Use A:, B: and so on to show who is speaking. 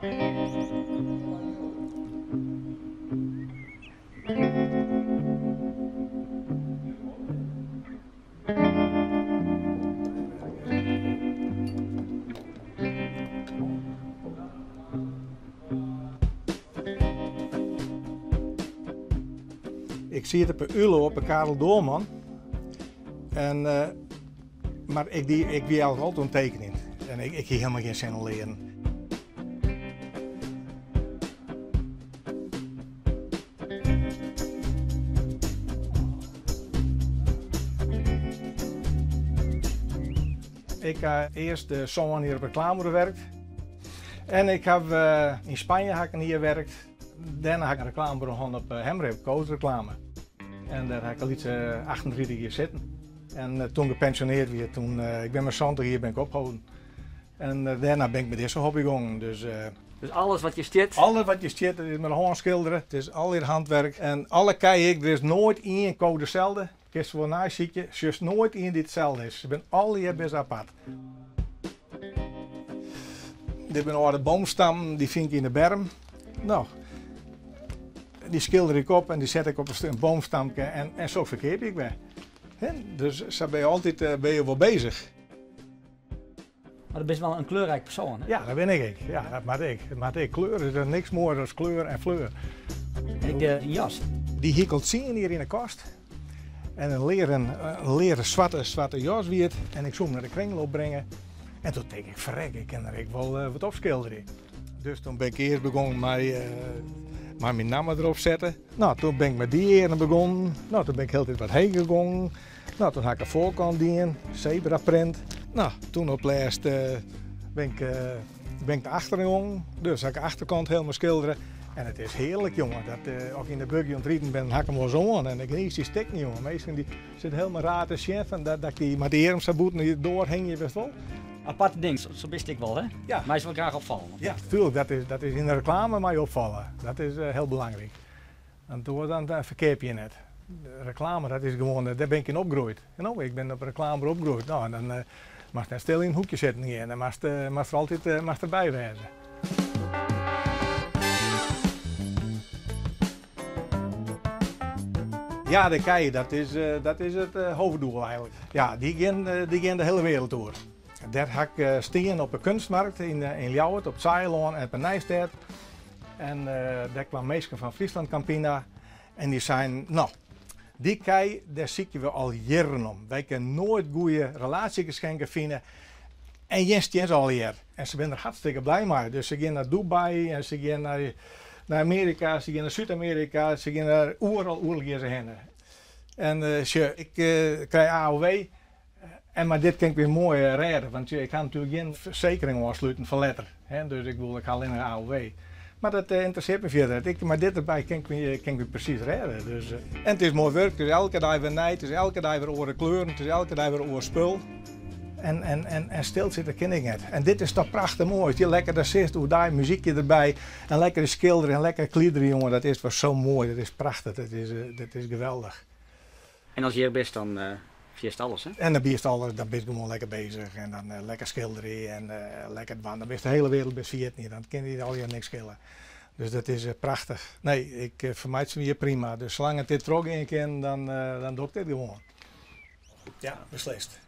A: Ik siet op de ULO op de Karel Doorman. En, mar ik, die, ik wie eigenlijk altyd oan it tekenjen. En ik, ik hie hielendal gjin sin oan learen. Ik ha earst sân jier op reklamebureau werkt. En ik haw yn Spanje ha ik in jier werkt. Dêrnei ha ik in reklamebureau hân op Hemrik, Coast Reclame. En dêr ha ik in lytse 38 jier sitten. En toen gepensioneerd wie, toen, ik bin mei 70 jier bin ik opholden. En dêrnei bin ik mei dizze hobby gongen. Dus,
B: Dus alles wat hjir stiet?
A: Alles wat hjir stiet is mei de hân skildere. It is allegear handwerk. En alle kij ek, der is noait ien ko deselde. Kinst wol neisykje, sjochst noait ien dy't itselde is. Se binne allegear best apart. Dit binne âlde boomstammen, dy fyn ik yn de berm. No, dy skilder ik op en dy set ik op in boomstamke en, en sa ferkeapje ik wer. Dus sa bin je altyd eh, bin je wol bezich.
B: Mar do bist wol in kleurryk persoan, hè?
A: Ja, dat bin ik ek. Ja, dat moat ek. Dat moat ek. Kleur is der niks moaier as kleur en fleur.
B: En ek de jas?
A: Dy hie ik al tsien jier yn 'e kast. En in learen, in learen swarte, swarte jas wie it. En ik soe him nei de kringloop bringe. En toen tink ik, ferrek, ik kin der ek wol eh, wat op skilderje. Dus toen bin ik earst begûn mei, eh, mei myn namme derop setten. No, toen bin ik mei dy earm begûn. No, toen bin ik hieltyd wat heger gongen. No, toen ha ik de foarkant dien, zebraprint. No, toen op lêst bin ik, bin ik de achteren gongen. Dus ha ik de achterkant helemaal skildere. En it is hearlik, jonge. Dat, as ik yn de buggy oan it riden bin, dan ha ik him wolris oan. En ik gniis dy stikken, jonge. Minsken dy sitte helemaal raar te sjen fan dat, dat ik dy mei de earm sa bûten de doar hingje, witst wol.
B: Aparte ding, sa bist ek wol, hè?
A: Ja.
B: Meist wol graach opfalle.
A: Ja, tuerlik. Dat is, dat is yn de reklame mei opfalle. Dat is hiel belangryk. Want oars dan ferkeapje je net. Reklame, dat is gewoan, dêr bin ik yn opgroeid. No, ik bin op reklame opgroeid. No, en dan moatst net stil yn in hoekje sitten gean. Dan moatst, moatst der altyd moatst derby wêze. Ja, de kij, dat is, dat is it hoofddoel eigenlik. Ja, dy gean, dy gean de hiele wereld oer. Dêr ha ik stien op de Kunstmarkt yn, yn Ljouwert, op it Saailân en op de Nijstêd. En dêr kwamen minsken fan Friesland Campina en dy seinen, no, dy kij, dêr sykje we al jierren om. Wy kinne noait goede relatiegeschenken fine en jin stean se allegear. En se binne der hartstikke blij mei. Dus se gean nei Dubai en se gean nei, nei Amearika, se gean nei Súd-Amearika, se gean nei oeral, oeral gean se hinne. En sjoch, ik krij AOW en mei dit kin ik my moai rêde, want ik ha natuerlik gjin fersekering ôfsluten foar letter. Hè, dus ik bedoel, ik ha allinnich AOW. Mar dat ynteressearret my fierder net. Ik, mei dit derby kin ik my, kin ik my presys rêde. Dus, en it is moai wurk, it is elke dei wer nij, it is elke dei wer oare kleuren, it is elke dei wer oar spul. En, en, en, en stilsitte kin ik net. En dit is toch prachtich moai. As je lekker dêr sitst, oerdei muzykje derby en lekker skilderje en lekker kliederje, jonge, dat is toch sa moai, dat is prachtich, dat is, dat is geweldich.
B: En as hjir bist, dan ferjitst alles, hè?
A: En dan bist alles, dan bist gewoan lekker bezich en dan lekker skilderje en lekker dwaan. Dan bist de hiele wereld bist ferjitten, dan kin dy allegear niks skele. Dus dat is prachtich. Nee, ik fermeitsje my hjir prima. Dus salang't it dit trochgean kin, dan, dan doch ik dit gewoan. Ja, beslist.